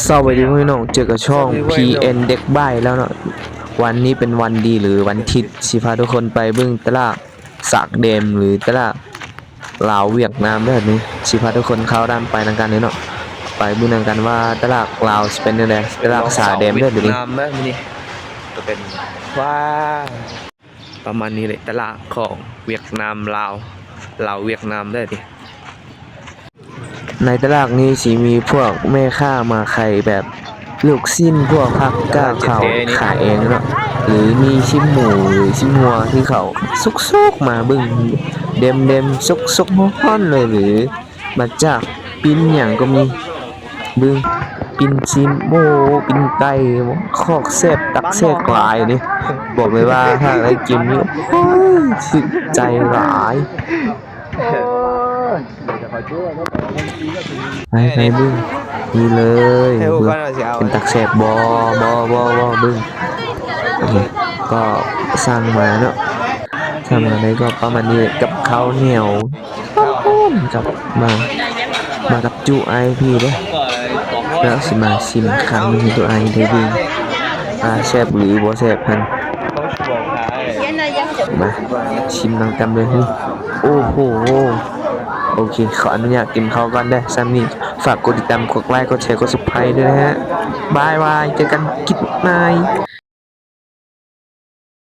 ສະບາຍດີພີ່ນ້ອງ ເຈີກັບຊ່ອງ ພີເອັນ ເດັກບ້ານ ແລ້ວເນາະ. ວັນນີ້ເປັນວັນດີ ຫຼື ວັນທິດ ຊິພາທຸກຄົນໄປເບິ່ງຕະຫຼາດສາກແດມ ຫຼື ຕະຫຼາດລາວຫວຽດນາມເດີ. ນີ້ຊິພາທຸກຄົນເຂົ້າຕາມໄປນຳກັນເລີຍເນາະ. ໄປເບິ່ງນຳກັນວ່າຕະຫຼາດລາວຊິເປັນແນວໃດ ຕະຫຼາດສາກແດມເດີ. ນີ້ ປະມານນີ້ເລີຍ ຕະຫຼາດຂອງຫວຽດນາມລາວ ລາວຫວຽດນາມເດີນີ້. ໃນຕະຫຼາດນີ້ຊິມີພວກແມ່ຄ້າມາຂາຍແບບລູກຊີ້ນ ພວກຜັກກາດເຂົາຂາຍເອງເນາະ ຫຼືມີຊີ້ນໝູ ຫຼືຊີ້ນງົວທີ່ເຂົາສຸກໆມາເບິ່ງ ເດັມໆ ສຸກໆຮ້ອນໆເລີຍ ຫຼື ມາຈາກປີ້ນຫຍັງກໍມີ ເບິ່ງ ປີ້ນຊີ້ນ ໂອ້ ປີ້ນໄກ່ ຂອກແຊບຕັກແຊບຫຼາຍນີ້. ບອກເລີຍວ່າຖ້າໄດ້ກິນນີ້ ໂອ້ຍ ຖືກໃຈຫຼາຍ. ໄປ ໄປເບິ່ງ ນີ້ເລີຍ ເບິ່ງ ເປັນຕາແຊບບໍ່ ບໍ່ ບໍ່ ບໍ່ ເບິ່ງ. ໂອເຄ ກໍສັ່ງມາເນາະ ສັ່ງມາໄດ້ກໍປະມານນີ້ ກັບເຂົ້າໜຽວ ກັບ ມາ ມາກັບຈຸອ້າຍພີ້ເດີ. ແລ້ວຊິມາຊິມຄັ້ງໜຶ່ງໃຫ້ໂຕອ້າຍໄດ້ເບິ່ງວ່າແຊບຫຼືບໍ່ແຊບຫັ້ນ. ມາ ຊິມນຳກັນເລີຍ. ໂອ້ໂຫ ໂອເຄ ຂໍອະນຸຍາດກິນເຂົ້າກ່ອນເດີ. ສ່ຳນີ້ ຝາກກົດຕິດຕາມ ກົດໄລ ກົດແຊ ກົດ Subscribe ດ້ວຍນະ. ບາຍບາຍ ເຈີກັນຄລິບໃໝ່.